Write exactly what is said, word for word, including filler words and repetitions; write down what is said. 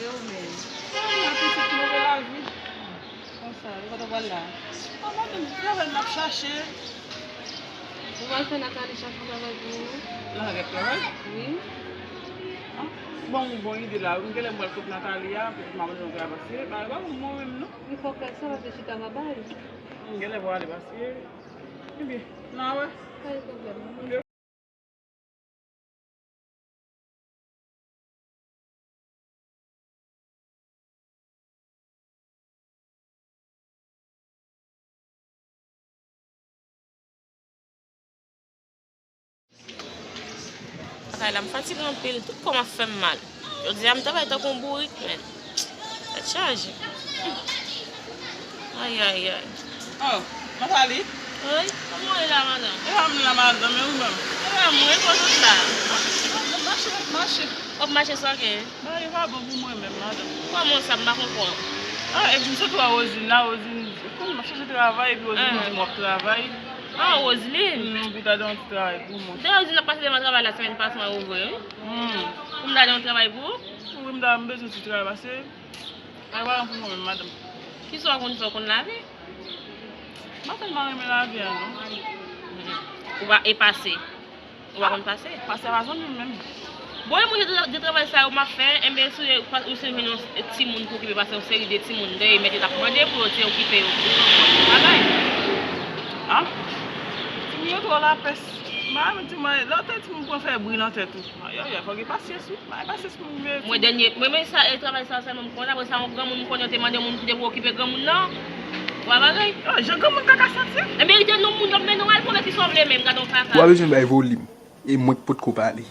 Ou menm? Mwen pitit move lavi. Konsa, e kote w pral la? An, mwen menm, travay m ap chache. Ou pral fè Nathalie chache yon travay pou ou? Nan rèv travay? Wi. An, bon, bon ide la. M genlè m pral kot Nathalie a, pou m ap jwenn yon travay, paske bagay pa bon pou mwen menm, non. Li fò fè sa, paske chita pa bay. M genlè prale, paske, ebyen, n a wè. Pa gen pwoblèm. Travay la, m fatige anpil. Tout kò m ap fè m mal. Jodi a, m travay tankou yon bourik, men. Tèt chaje. Ay, ay, ay. Oh, Nathalie? Wi, kòman w ye la, madanm? E pa m la, madanm, e ou menm? E pa mwen, kote w la? M ap mache, m ap mache. W ap mache sa gen? Bagay pa bon pou mwen menm, madanm. Kòman sa, m pa konprann? Ah, epi m sot wè Rosine la, Rosine, kòm m ap chache travay, epi Rosine di m w ap travay. Ah, Roseline? Mm, pou ta gen yon ti travay pou mwen. Dayè, Roseline ap pase devan travay la semèn pase, mwen ouvri, wi. Mm. Pou m ta gen yon travay pou ou? Wi, m ta, m bezwen ti travay, paske bagay pa bon pou mwen menm, madanm. Kisa w konn fè, w konn lave? M pa tèlman renmen lave a, non. Ou pa, e pase? Ou pa konn pase? Pase pa zanmi m menm. Bon, e mwen de, de travay sa yo m ap fè, enben, si ou, si ou jwenn yon timoun pou okipe, pase yon seri de timoun dèyè, mèt yo t ap mande pou yo te okipe yo, pou yo konn travay. Ah? Timoun yo twò lapès. M pa renmen timoun, lè w te timoun pran fè bri nan tèt ou. Ay, ay, ay, fò gen pasyans, wi. Bay pasyans pou m veye. Mwen dènye, mwen men sa, e travay sa sèlman m konn, apre sa, yon granmoun m konnen, yo te mande yon moun ki te pou okipe granmoun nan. Ou pa bagay? Ah, jan granmoun kaka santi. Enben, kite non moun, yo mennen w al pran, men kisa w vle menm, gade yon kaka. Ou pa bezwen bay volim, e mwen k potko pale.